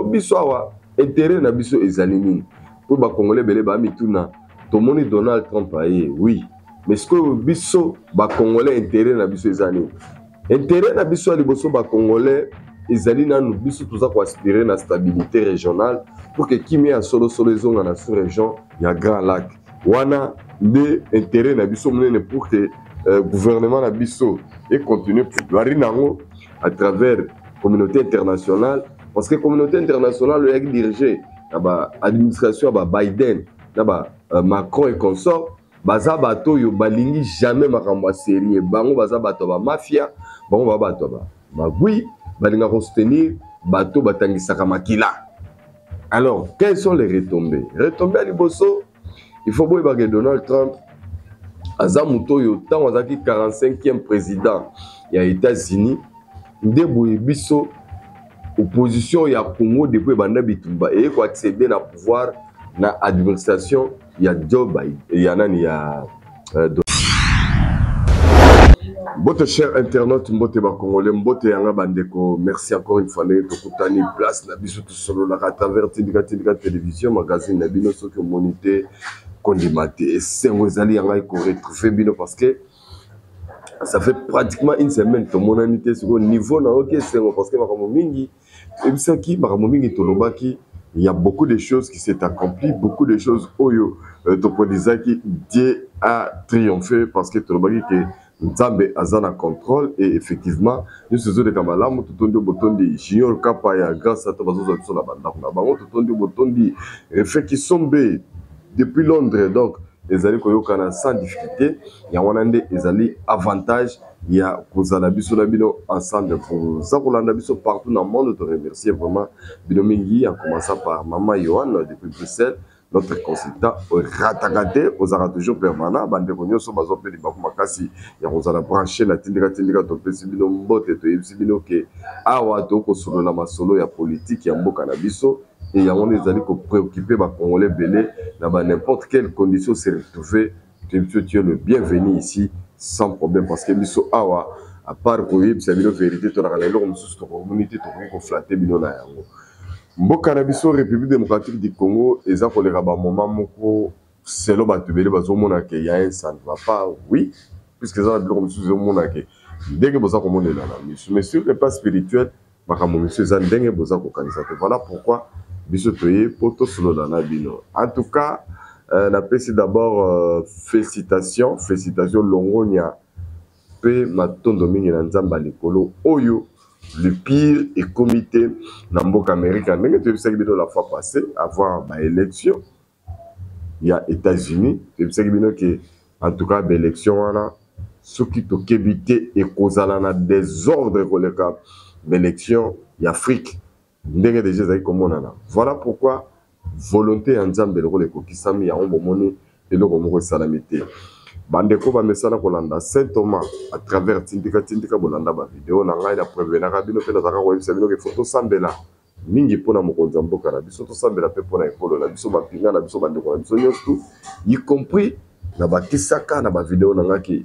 Biso awa, intérêt na biso ezali nini? Mpo Bacongolais ebele bamituna, tomoni Donald Trump aye, oui, mais sikoyo biso Bacongolais, intérêt na biso eza nini? Intérêt na biso ya liboso, Bacongolais, ezali nanu biso toza koaspirer na stabilité régionale pour que kimia ya solosolo ezonga na sous région ya Grands Lacs. Wana nde intérêt na biso monene, pour que gouvernement na biso econtinue plaidoirie nango à travers communauté internationale, parce que communauté internationale oyaki dirige na baadministration ya ba Biden na ba Macron et consort, baza bato oyo balingi jamais makambo ya sérieux. Bango baza bato ya bamafia, bango baza bato ya magui, balingaka kosoutenir bato batangisaka makila. Alors, quelles sont les retombées? Retombées ya liboso, il faut boyebaka, Donald Trump aza moto oyo ntango azalaki 45e président ya États-Unis, nde boye biso opposition ya Congo depuis ebanda bitumba eye koaccéder na pouvoir na administration ya Joe Biden, ya nani, ya Mbote cher internaute, mbote Bacongolais, mbote yanga bandeko. Merci encore une fois ndenge tokutani place na biso tosololaka à travers Tindika Tindika Télévision, magazine na bino. Soki omoni te, kondima te. Esengo ezali ya ngai koretrouver bino, parce que ça fait pratiquement une semaine tomonani te. Sikoyo niveau nayoki esengo, parce que makambo mingi toyebisaki, makambo mingi tolobaki, il y a beaucoup de choses qui s'est accompli, beaucoup de choses oyo toprodisaki. Dieu a triomphé, parce que tolobaki ke Nzambe aza na contrôle et effectivement nyonso ezoleka malamu. Totondi botondi Junior Kapa ya Grâce ato bazozwa biso na bandako na bango. Totondi botondi Refe Kisombe depuis Londres. Donc ezali koyokana sans difficulté. Yango wana nde ezali avantage ya kozala biso na bino ensemble. Koza kolanda biso partout na monde, toremercier vraiment bino mingi, en commençant par Mama Yohan depuis Bruxelles, notre consultant rataka te, ozalaka toujours permanent. Bandeko nyonso bazwa mpe libaku makasi ya kozala branché na Tindika Tindika, topesi bino mbote. Toyebisi bino ke awa tokosolola masolo ya politike ya mboka na biso e yango nde ezali kopréoccuper Bacongolais ebele na ba n'importe quelle condition se retrouver. Toyebi biso, tu es le bienvenu ici sans problème, parce que biso awa, à part koyebisa bino vérité, tolaka na eloko mosusu tokomoni te, tokoki koflatter bino na yango. Mboka na biso République démocratique du Congo eza koleka bamoma moko selo. Bato ebele bazomona ke ya un, ça ne va pas, oui, puisque eza na biloko mosusu ezomona ke ndenge boza komonela na miso, mais sur le plan spirituel makambo mosusu eza ndenge boza kokanisa te. Voilà pourquoi biso toye mpo tosolola na bino. En tout cas, napesi d'abord félicitation, félicitation, longonia mpe matondo mingi na Nzambe ya likolo oyo le pire ekomi te na mboka Amérique. Ndenge toyebisaki bino la fois passée, avant baélection ya États-Unis, toyebisaki bino ke en tout cas baélection wana, soki tokebi te, ekozala na désordre koleka baélection ya Afrique ndenge déjà ezalaki komonana. Voilà pourquoi volonté ya Nzambe lokola ekokisami, yango bomoni eloko moko esalami te. Bandeko bamesana kolanda Saint Thomas à travers Tindika Tindika, bolanda bavideo na ngai, na prévenaka bino mpe nazalaka koyebisa bino ke faut tosambela mingi mpona mokonzi ya mboka na biso, tosambela mpe mpona ekolo na biso, bapinga na biso, bandeko na biso nyonso, y compris na bakisaka na bavideo na ngai ke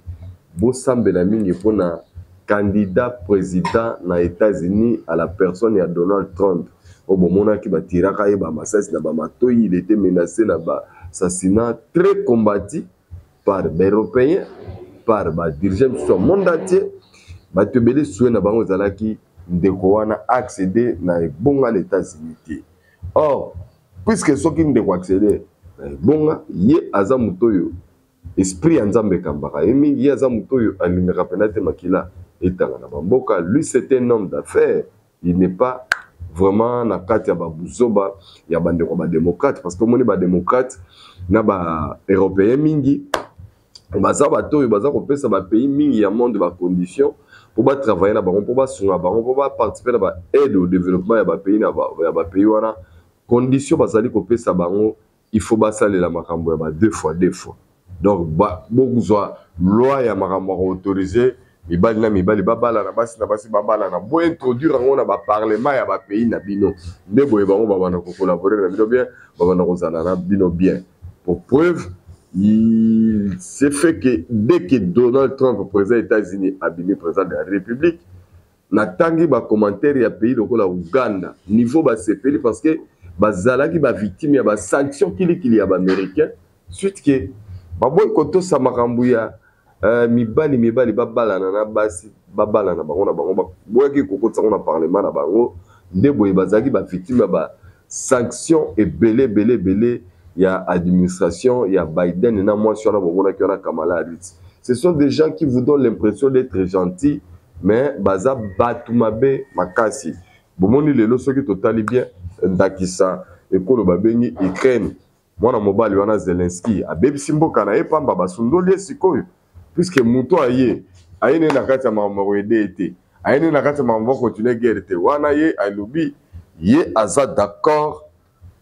bosambela mingi mpona candidat président na États-Unis à la personne ya Donald Trump, oyo bomonaki batiraka ye bamasasi na bamatoi. Il était menacé na baassassinat, très combattu par baEuropéen, par badirigeant mosusu ya monde entier. Bato ebele souhait na bango ezalaki ndeko wana accéder na ebonga na États-Unis te. Or, puisque soki ndeko accéder na ebonga, ye aza moto oyo esprit ya Nzambe ekambaka ye mingi, ye aza moto oyo alingaka mpenza te makila etanga na bamboka. Lui, c'est un homme d'affaires, il n'est pas vraiment na kati ya babuzoba ya bandeko ya badémocrate, parce que omoni badémocrate na baEuropéen mingi baza bato oyo baza kopesa bapays mingi ya monde bacondition mpo batravaille na bango, mpo basunga bango, mpo baparticipe na baaide au développement ya bapays ya bapays wana. Condition bazali kopesa bango, il faut basalela makambo ya ba deux fois deux fois. Donc bokozwa loi ya makambo ya koautoriser mibali na mibali babalana, basi na basi babalana, bointroduire yango na baparlement ya bapays na bino. Nde boye bango babanda kocollaborer na bino bien, babanda kozala na bino bien. Pour preuve, il s'est fait que dès que Donald Trump, président des États-Unis, abimi président de la République, Natangi ba commentaires ya pays lokola Ouganda, niveau basepeli parce que bazalaki ba victime ya ba sanctions kilikili ya ba américains suite que baboyi kotosa makambo ya mibali mibali babalana na basi, babalana bango na bango, baboyaki kokotisa yango na parlement na bango. Nde boye bazalaki ba victime ya ba sanctions ebele ebele ebele ya administration ya Biden na mwasi wana bomonaki wana, Kamala Harris. Ce sont des gens qui vous donnent l'impression d'être gentils, mais baza bato mabe makasi. Bomoni lelo, soki totali bien, ndakisa ekolo babengi Ukraine, mwana mobali wana Zelensky abebisi mboka na ye pamba, basundoli ye sikoyo, puisque moto aye aye nde na kati ya makambo akoyede ye te, aye nde na kati ya makambo akontinue guerre te. Wana ye alobi ye aza d'accord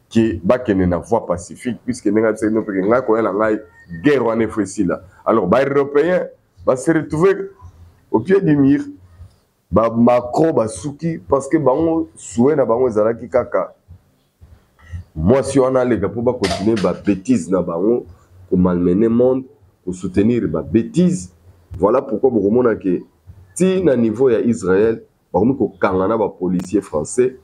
ke bakende na voie pacifique, puisque ndenge abisaki no mpeke ngai koya na ngai guerre wana efo esila. Alors baeuropéen base retrouve au pied du mur, bamacron basuki, parce que bango souhait na bango ezalaki kaka mwasi wana aleka mpo bakontinue babêtise na bango, komalmener monde, kosoutenir babêtise. Voilà pourquoi bokomona ke ti na niveau ya Israël bakomi kokanga na bapolicier français,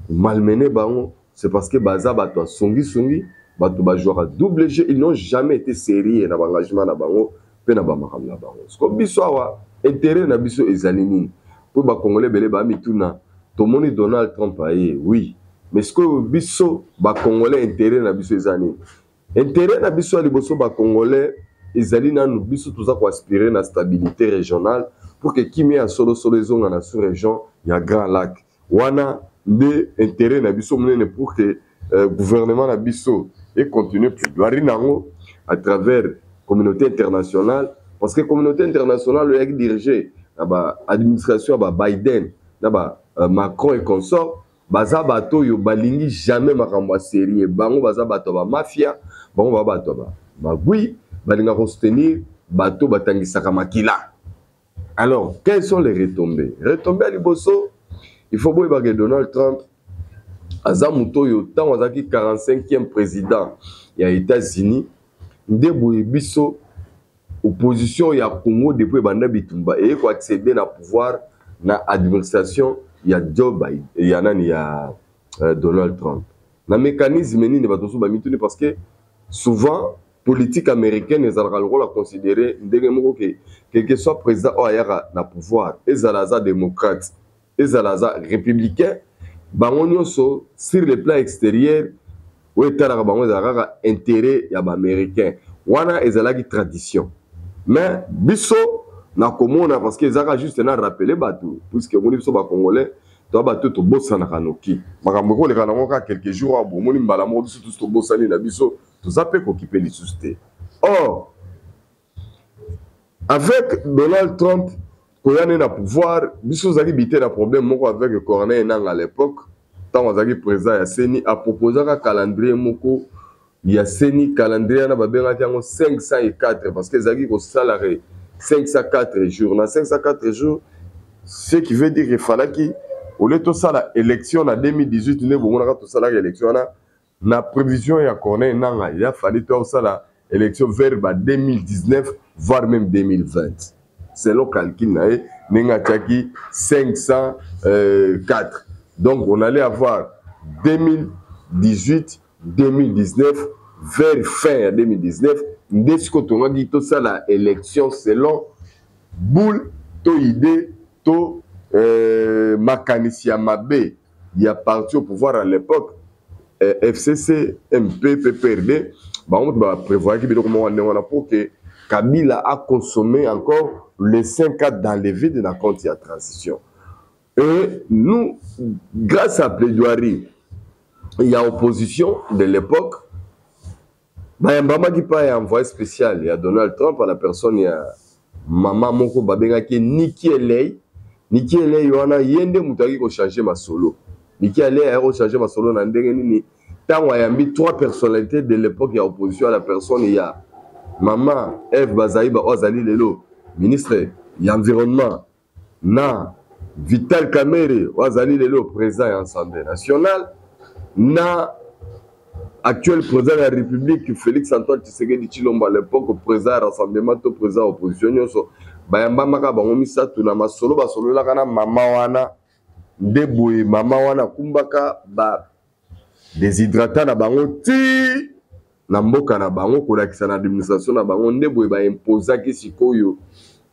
malmener bango. C'est parce que baza bato ya songisongi, bato bajouaka double jeu, ils n'ont jamais été sérieux na baengagement na bango mpe na bamakambo na bango. Siko biso awa, intérêt na biso ezali nini? Mpo bakongolais ebele bamituna, tomoni Donald Trump aye, oui, mais sikoyo biso bakongolais, intérêt na biso eza nini? Intérêt na biso ya liboso, bakongolais, ezali nanu biso toza koaspire na stabilité régionale pour que kimia ya solosolo ezonga na sous région ya Grand Lac. Wana nde intérêt na biso monene, pour que gouvernement na biso econtinue plaidoirie nango à travers communauté internationale, parce que communauté internationale oyaki dirige na baadministration ya ba Biden na ba Macron et consort, baza bato oyo balingi jamais makambo ya sérieux. Bango baza bato ya bamafia, bango baza bato ya bagui, balingaka kosoutenir bato batangisaka makila. Alors, quelles sont les retombées? Retombées ya liboso, il faut boyebaka, Donald Trump aza moto oyo ntango azalaki 45e président ya États-Unis, nde boye biso opposition ya Congo depuis ebanda bitumba eye koaccéder na pouvoir na administration ya Joe Biden, ya nani, ya Donald Trump. Na mécanisme nini? Bato mosusu bamituni, parce que souvent politique américaine ezalaka lokola considéré ndenge moko ke quel que soit président oyo ayaka na pouvoir, ezala aza démocrate, ezala aza républicain, bango nyonso sur le plan extérieur oyo etalaka bango ezala kaka intérêt ya baaméricain. Wana ezalaki tradition. Mais biso na komona, parce que ezalaka juste na rappeler bato, puisque omoni biso bacongolais toya bato tobosanaka noki makambo ekoleka nango kaka quelques jours awa, bomoni mbala moko biso tosi tobosani na biso, toza mpe kokipe lisusu te. Or avec Donald Trump koya nde na pouvoir, biso ozalaki bite na problème moko avec Corneille Nanga à l'époque. Ntango azalaki président ya CENI, aproposaka calendrier moko ya CENI. Calendrier wana babengaki yango 504, parce que ezalaki kosalaka 504 jours. Na 504 jours, ce qui veut dire efalaki au lieu tosala élection na 2018, nde bomonaka tosalaka élection wana na prévision ya Corneille Nanga, ya fali tosala élection vers ba 2019, voire même 2020, selon calcul na ye ndenge atiaki 504. Donc on allait avoir 2018, 2019, vers fin ya 2019 nde sikoyo tongaki tosala élection selon boule to idée to makanisi ya mabe ya parti au pouvoir à l'époque, FCC, MP, PPRD. Bango moto baprévoyaki biloko moko ndenge wana pour que Kabila a consommé encore les 5 ans dans le vide na compte ya transition. Et nous, grâce à plaidoirie ya opposition de l'époque, bayambamaki pa ya envoyé spécial ya Donald Trump à la personne ya mama moko babengaki Nikki Haley. Nikki Haley wana, ye nde moto ayaki kochange masolo. Nikki Haley ayaki kochange masolo na ndenge nini? Ntango ayambi trois personnalités de l'époque ya opposition à la personne ya mama Eve Bazaiba oyo azali lelo ministre ya environnement, na Vital Kamerhe oyo azali lelo président ya Assemblée nationale, na actuel président de la République Félix Antoine Tshisekedi Tshilombo, à l'époque président ya rassemblement to président ya opposition nyonso. Bayambamaka bango misato na masolo basololaka na mama wana. Nde boye mama wana akumbaka ba déshydrata na bango ti na mboka na bango, kolakisa na administration na bango. Nde boye baimposaki sikoyo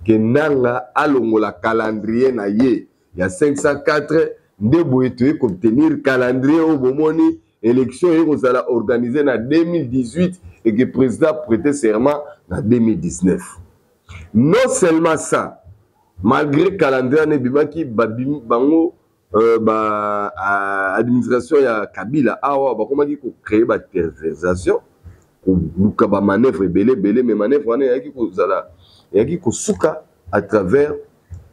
ke Nanga alongola calendrier na ye ya 504. Nde boye toye koobtenir calendrier oyo bomoni, élection eye kozala organisé na 2018 et que président prêter serment na 2019. Non seulement ça, malgré calendrier wana ebimaki, bango ba administration ya Kabila awa bakomaki kocréer baterrorisation, koluka bamanœuvre ebele ebele. Mais manœuvre wana eyaki kozala, eyaki kosuka à travers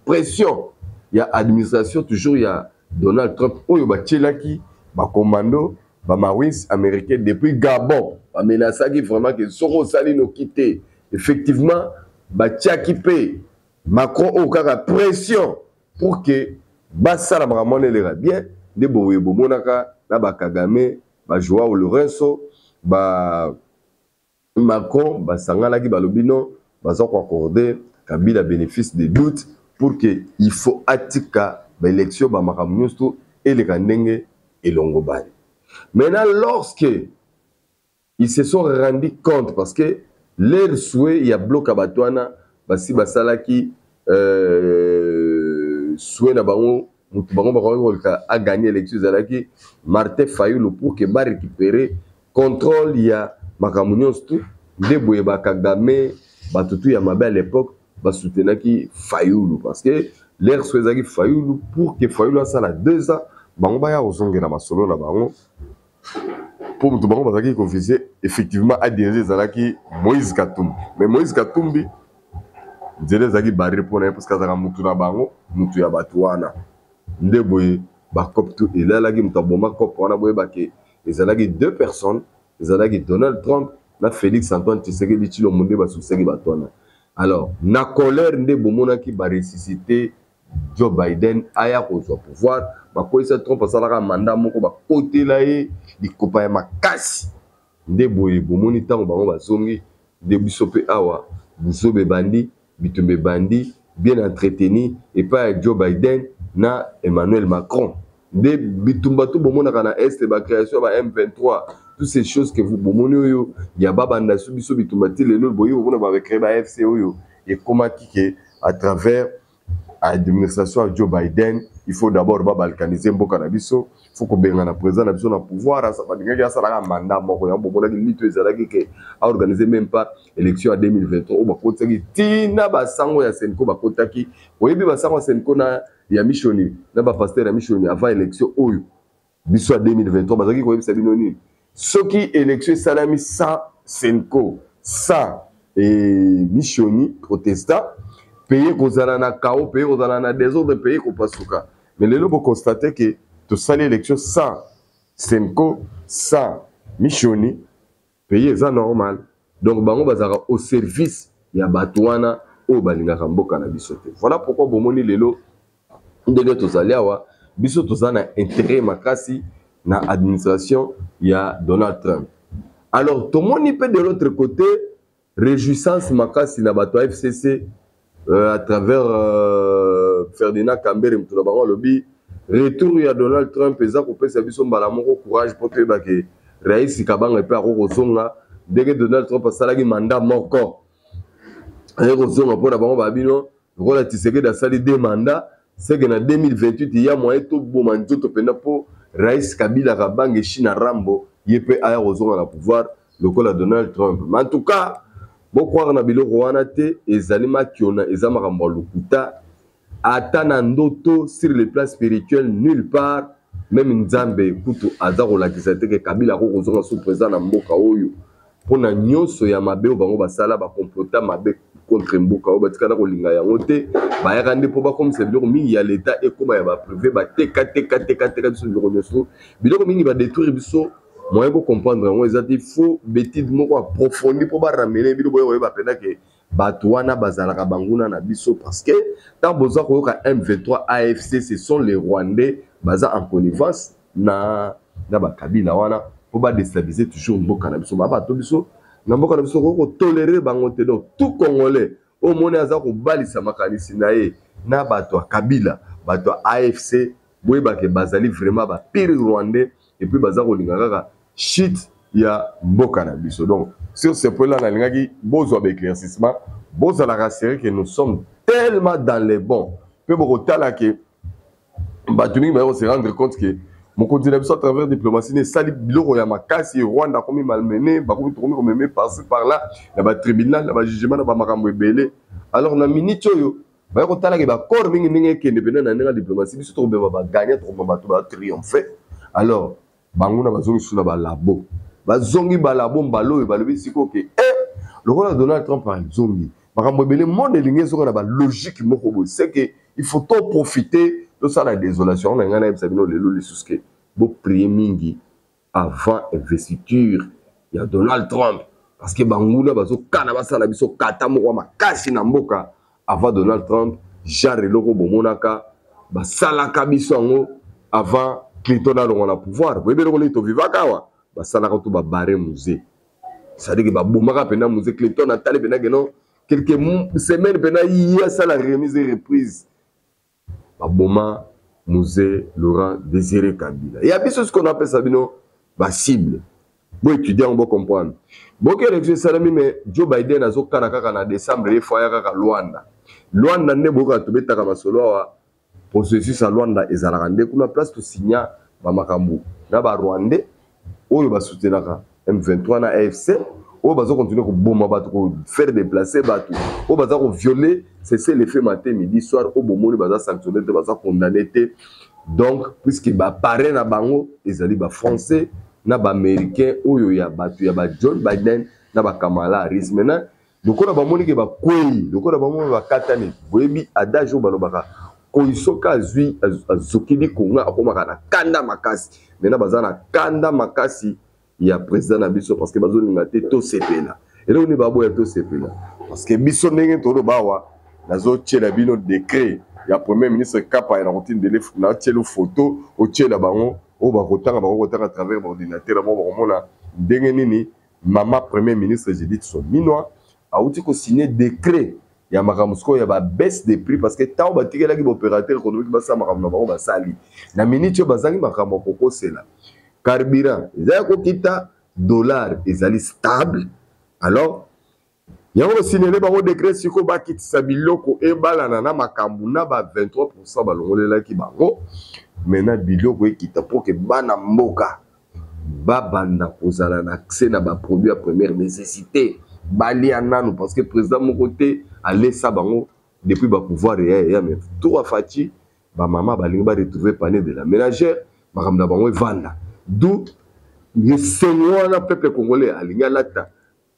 pression ya administration toujours ya Donald Trump, oyo batielaki bacommando, bamarines américain depuis Gabon. Bamenasaki vraiment ke soki osali noki te. Effectivement, batiaki mpe Macron oyo kaka pression pour que basala makambo wana eleka bien. Nde boye bomonaka na bakagame, bajoao Lourenço, ba Macron basanganaki, balobi non, baza koaccorde Kabila bénéfice de doute pour que il faut atika baélection, bamakambo nyonso eleka ndenge elongo bani. Maintenant, lorsque ils se sont rendu compte, parce que leur souhait ya bloc ya bato wana basi basalaki souhait na bango, motu bango bakoki koleka aganye élection ezalaki Martin Fayulu, pour que barécupérer contrôle ya makambo nyonso tu. Nde boye bakagame, bato tu ya mabe à l'époque basoutenaki Fayulu, parce que leur souhait ezalaki Fayulu, pour que Fayulu asala 2 ans, bango baya kozongela masolo na bango. Mpo moto bango bazalaki kovise effectivement adirige ezalaki Moïse Katumbi. Mais Moïse Katumbi, nzela ezalaki barré mpo na ye, parce que azalaka mutu na bango, mutu ya bato wana. Nde boye bacope tu elalaki. Moto aboma cope wana, boyebake ezalaki deux personnes, ezalaki Donald Trump na Félix Antoine Tshisekedi Tshilombo. Nde basukisaki bato wana. Alors na colère, nde bomonaki baressuscité Joe Biden aya kozwa pouvoir. Bakweyisa Trump, asalaka mandat moko, bakotela ye likopa ya makasi. Nde boye bomoni ntango bango bazongi, nde biso mpe awa buzoba ebandi, bitumba ebandi, bien entretenu epai ya Joe Biden na Emmanuel Macron. Nde bitumba to bomonaka na Est, bacréation ya ba M23, toutes ces choses que vous bomoni oyo ya babanda so biso bitumba ti lelo. Boye bomona bacrée ba FC oyo ekomaki ke à travers administration ya Joe Biden, il faut d'abord babalkaniser mboka na biso, il faut kobengana président na biso na pouvoir. Balingaki asalaka mandat moko, yango bomonaki mito ezalaki ke aorganiser même pas élection ya 2023 oyo bakotisaki ntina basango ya CENCO. Bakotaki, oyebi, basango ya CENCO na ya missioni na bapasteur ya missioni avant élection oyo biso ya 2023, bazalaki koyebisa bino nini? Soki élection esalami sans CENCO, sans missioni protestant, pays kozala na chaos, pays kozala na désordre, pays kopasuka. Mais lelo boconstate ke tosali élection sans CENCO, sans missioni, pays eza normal. Donc bango bazalaka au service ya bato wana oyo balingaka mboka na biso te. Voilà pourquoi bomoni lelo ndenge tozali awa, biso toza na intérêt makasi na administration ya Donald Trump. Alors tomoni mpe de l'autre côté réjouissance makasi na bato ya FCC à travers Ferdinand Kambere, moto na bango alobi retour ya Donald Trump eza kopesa biso mbala moko courage mpo toyeba ke Raisi Kabanga mpe ako kozonga ndenge Donald Trump asalaki mandat moko, aye kozonga mpona bango babino. Lokola Tshisekedi asali deux mandats, seke na 2028 ya moyen toboma nzoto mpenza mpo Rais Kabila Kabange Shina Rambo ye mpe aya kozonga na pouvoir lokola Donald Trump. Mais en tout cas, bocroire na biloko wana te, ezali makiona, eza makambo ya lokuta. Ata na ndoto, sur le plan spirituel, nulle part, même Nzambe kutu aza kolakisa te ke Kabila ako kozonga sous président na mboka oyo, mpona nyonso ya mabe oyo bango basala, bacomplota mabe contre mboka oyo, batikala kolinga yango te. Bayaka nde mpo bakomisa biloko mingi ya leta ekóma ya baprivé, bateka teka teka teka biso biloko nyonso, biloko mingi badétruire biso. Moyen bocomprendre yango eza te, faut étude moko approfondi mpo baramener bino boye koyeba mpenza ke bato wana bazalaka banguna na biso. Parce que ntango boza koyoka M23, AFC, ce sont les Rwandais, baza en connivence na bakabila wana mpo badéstabiliser toujours mboka na biso. Babato biso na mboka na biso, koki kotolérer bango te. Donc tout Congolais Oyo omoni aza kobalisa makanisi na ye na bato ya Kabila, bato ya AFC, boyeba ke bazali vraiment ba pire rwandais et puis baza kolinga kaka chute ya mboka na biso. Donc sur ce point là, nalingaki bozwa ba éclaircissement, bozala rassuré que nous sommes tellement dans les bons. Mpe bokotala ke bato mingi baye se rendre compte que mokonzi na biso à travers diplomatie ne esali biloko ya makasi. Rwanda akomi malmené, bakomi tokomi komeme par-ci par-là na batribunal, na bajugement, na bamakambo ebele. Alors na minute oyo baye kotalaka baaccord mingi ndenge ekende pene na ndenge ya diplomatie, biso tokobema bagagner, tokobema bato batriomphe. Alors banguna bazongi susu na balabo, bazongi balabo mbala oyo balobi sikoyo ke e lokola Donald Trump azongi, makambo ebele monde elingi ezoka na balogique moko boye, c'est que il faut to profiter, tosala désolation. Yango na ngai nayebisa bino lelo lisusu ke boprier mingi avant investiture ya Donald Trump, parce que banguna bazokana basala biso kata moko ya makasi na mboka avant Donald Trump, genre eloko bomonaka basalaka biso yango avant Clinton alongwa na pouvoir. Boyebi eloko nini tovivaka awa, basalaka to babarrer Mzee, c'est-à-dire que babomaka mpenza Mzee Clinton. Atali mpenza keno quelques semaines mpenza ye asala remise et reprise, baboma Mzee Laurent Désiré Kabila ya biso. Sikoyo napesa bino bacible, boétudier yango, bocomprendre. Boki élection esalemi, mais Joe Biden azokana kaka na décembre, ye fo aya kaka Luanda. Luanda nde boyoka tobetaka masolo awa, processus ya Luanda ezalaka nde kuna place tosinya bamakambo na barwandais oyo basoutenaka M23 na AFC, oyo baza continuer koboma bato, kofaire déplacer bato, oyo baza kovioler cessez-le-feu matin, midi, soir, oyo bomoni baza sanctionné te, baza condamné te. Donc puisque baparrain na bango ezali bafrançais na baaméricain, oyo ya bato ya bajohn Biden na bakamala Harris, maintenant lokola bamoni ke bakwei, lokola bamoni bakatani, boyebi adage oyo balobaka, koyi soki azwi azokili konga, akomaka na kanda makasi. Maintenant baza na kanda makasi ya président na biso, parce que bazolinga te tosepela. Eloko nini baboya tosepela? Parce que biso ndenge toloba awa, nazotiela bino décret ya premier ministre Kapa na kotindele, natiela photo, otiela bango oyo bakotanga, bakokotanga à travers baordinateur bango, bakomona ndenge nini mama premier ministre Judith Suminwa awuti kosigner décret ya makambo sikoyo ya babaisse de prix, parce que ntango batikelaki baopérateur économique basala makambo na bango, basali na minute oyo bazangi makambo ya kokosela. Carburant eza ya kokita, dollar ezali stable. Alors yango basignele bango décret sikoyo bakitisa biloko ebalana na makambo na ba 23 balongolelaki bango. Maintenant biloko ekita mpo ke bana mboka babanda kozala na accès na baproduit ya première nécessité, balia nanu, parce que président moko te alesa bango depuis bapouvoir eya eya. Mais tour afati, bamama balingi baretrouver panier de la ménagère, makambo na bango evanda. D'où esengo wana peuple congolais alingi alata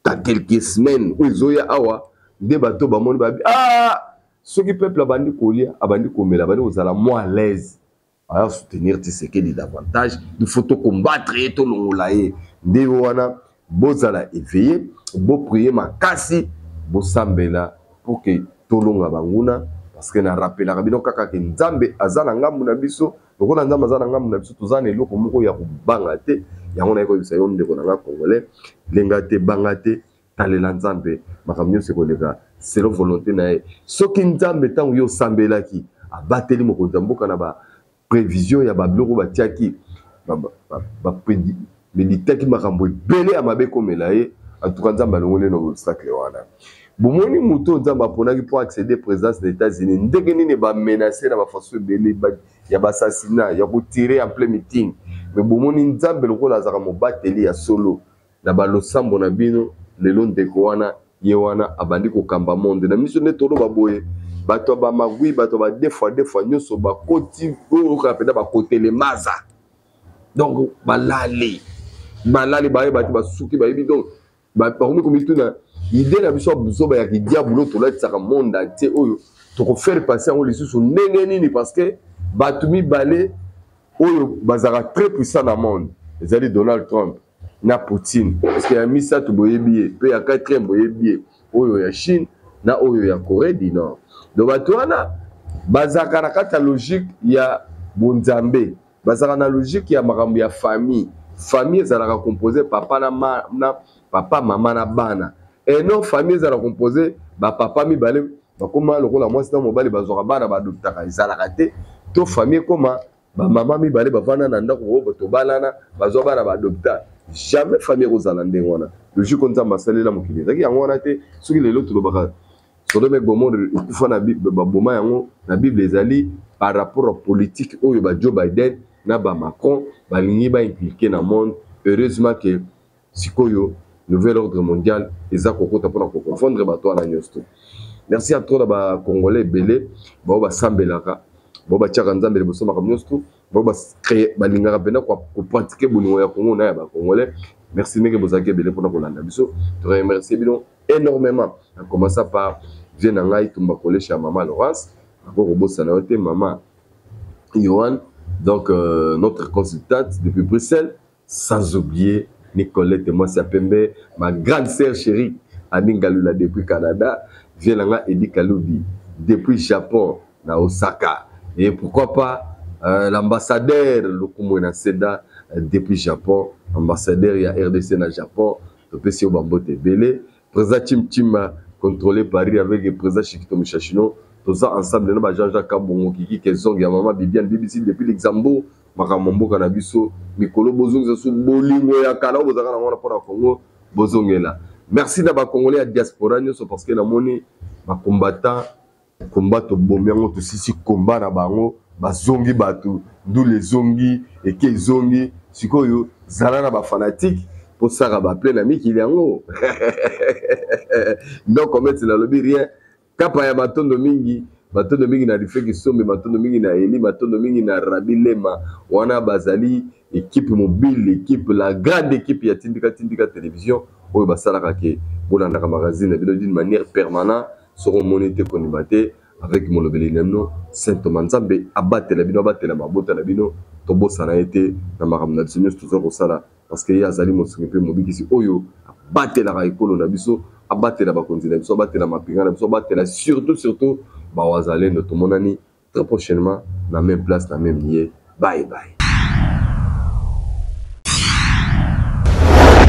ta quelques semaines oyo ezoya awa nde bato bamoni babi ah, soki peuple abandi kolia, abandi komela, abandi kozala moins à l'aise, aya soutenir Tshisekedi davantage. Il faut tocombattre ye, tolongola ye. Nde wana bozala éveillé, boprier makasi, bosambela pour que tolonga banguna, parce que narapelaka bino kaka ke Nzambe aza na ngambu na biso. Lokola Nzambe aza na ngambu na biso, toza na eloko moko ya kobanga te. Yango naye koyebisa yo, ndeko na nga congolais, lenga te, banga te, talela Nzambe, makambo nyonso ekoleka selon volonté na ye. Soki Nzambe, ntango yo osambelaki, abateli mokonzi ya mboka na baprévision ya babiloko batiaki, bameditaki makambo ebele ya mabe ekomela ye, en tout cas Nzambe alongoli na obstacle wana. Bomoni moto oyo Nzambe aponaki mpo accéder présidence des États-Unis, ndenge nini bamenace na bafaçon ebele ya baassassinat, ya kotirer en plein meeting, mais bomoni Nzambe lokola azalaka mobateli ya solo na balosambo na bino. Lelo ndeko wana ye wana abandi kokamba monde na miso. Nde toloba boye, bato ya bamagwi, bato ya badeux fois deux fois nyonso bakoti oyo kaka mpenza bakotele maza. Donc balali balali, bayeba te, basuki bayebi. Donc bakomi komituna idée na biso ya buzoba ya kidiabolo tolatisaka monde entier oyo, tokofaire passer yango lisusu ndenge nini? Parce que bato mibale oyo bazalaka très puissant na monde ezali Donald Trump na Poutine, parce que ya misato boyebi ye mpe, ya quatrième boyebi ye, oyo ya Chine na oyo ya Corée du Nord. Donc bato wana bazalaka na kati ya logique ya bonzambe, bazalaka na logique ya makambo ya famille. Famille ezalaka composé papa na, ma, na papa, mama na bana, et non famille ezalaka composé Bapapa mibale bakóma lokola mwasi na mobali, bazwaka bana, baadoptaka, ezalaka te. To famille ekóma bamama mibale bavanda na ndako oyo tobalana, bazwa bana, baadopta, jamais famille ekozala ndenge wana. Logique Nzambe asalela mokili ezalaki yango wana te. Soki lelo tolobaka Sodome, Gomore ekufa na baboma yango na Bible, ezali par rapport à politique oyo ba Joe Biden na ba Macron balingi baimpliquer na monde. Heureusement que sikoyo nouvel ordre mondial eza kokota mpona koconfondre bato wana nyonso to. Merci à trop na Bacongolais ebele bao basambelaka, bao batiaka Nzambe liboso makambo nyonso to, bao balingaka mpena kopratiquer bolingo ya Congo na ya Bacongolais. Merci ndenge bozalaki ebele mpona kolanda biso. Toremercie bino énormément, à commencer par vieux na ngai Tumba Kolesha ya mama Laurence, ako kobosana yo te, mama Johan, donc notre consultante depuis Bruxelles, sans oublier Nicolette mwasi ya pembe, ma grande sœur chérie Ani Ngalula depuis Canada, vieux na nga Edi Kalubi depuis Japon na Osaka, et pourquoi pas l'ambassadeur Lokumwe na Seda depuis Japon, ambassadeur ya RDC na Japon, topesi yo bambote ebele. Président Chim Chima contrôlé Paris avec le président Chikito Michachino, toza ensemble na ba Jean-Jacques Kabongo Kiki Kezong ya mama Bibiane BBC depuis Luxembourg. Makambo mboka na biso mikolo, bozongisa so bolingo ya kala oyo bozalaka na wana mpona Congo, bozongela. Merci na Bacongolais ya diaspora nyonso, parce que namoni bacombattant komba tobomi yango, tosisi komba na bango, bazongi bato, ndula ezongi, eke ezongi. Sikoyo zala na bafanatiques mposaka baple na mikili yango. Donc ometi nalobi rien kapa ya matondo mingi, matondo mingi na Rifeki Sombe, matondo mingi na Eli, matondo mingi na Rabi Lema. Wana bazali équipe mobile, équipe, la grande équipe ya Tindika Tindika Télévision oyo basalaka ke bolandaka magazine na bino d'une manière permanente. Soki omoni te, kondima te. Avec molobeli na bino Saint Thomas, Nzambe abatela bino, abatela mabota na bino. Tobosana ye te na makambo na biso nyonso toza kosala, parce que ye azali mosungi mpe mobikisi oyo abatelaka ekolo na biso, abatela bakonzi na biso, abatela mapinga na biso, abatela surtout surtout bawazalendo. Tomonani très prochainement na même place, na même lieu. Bye bye.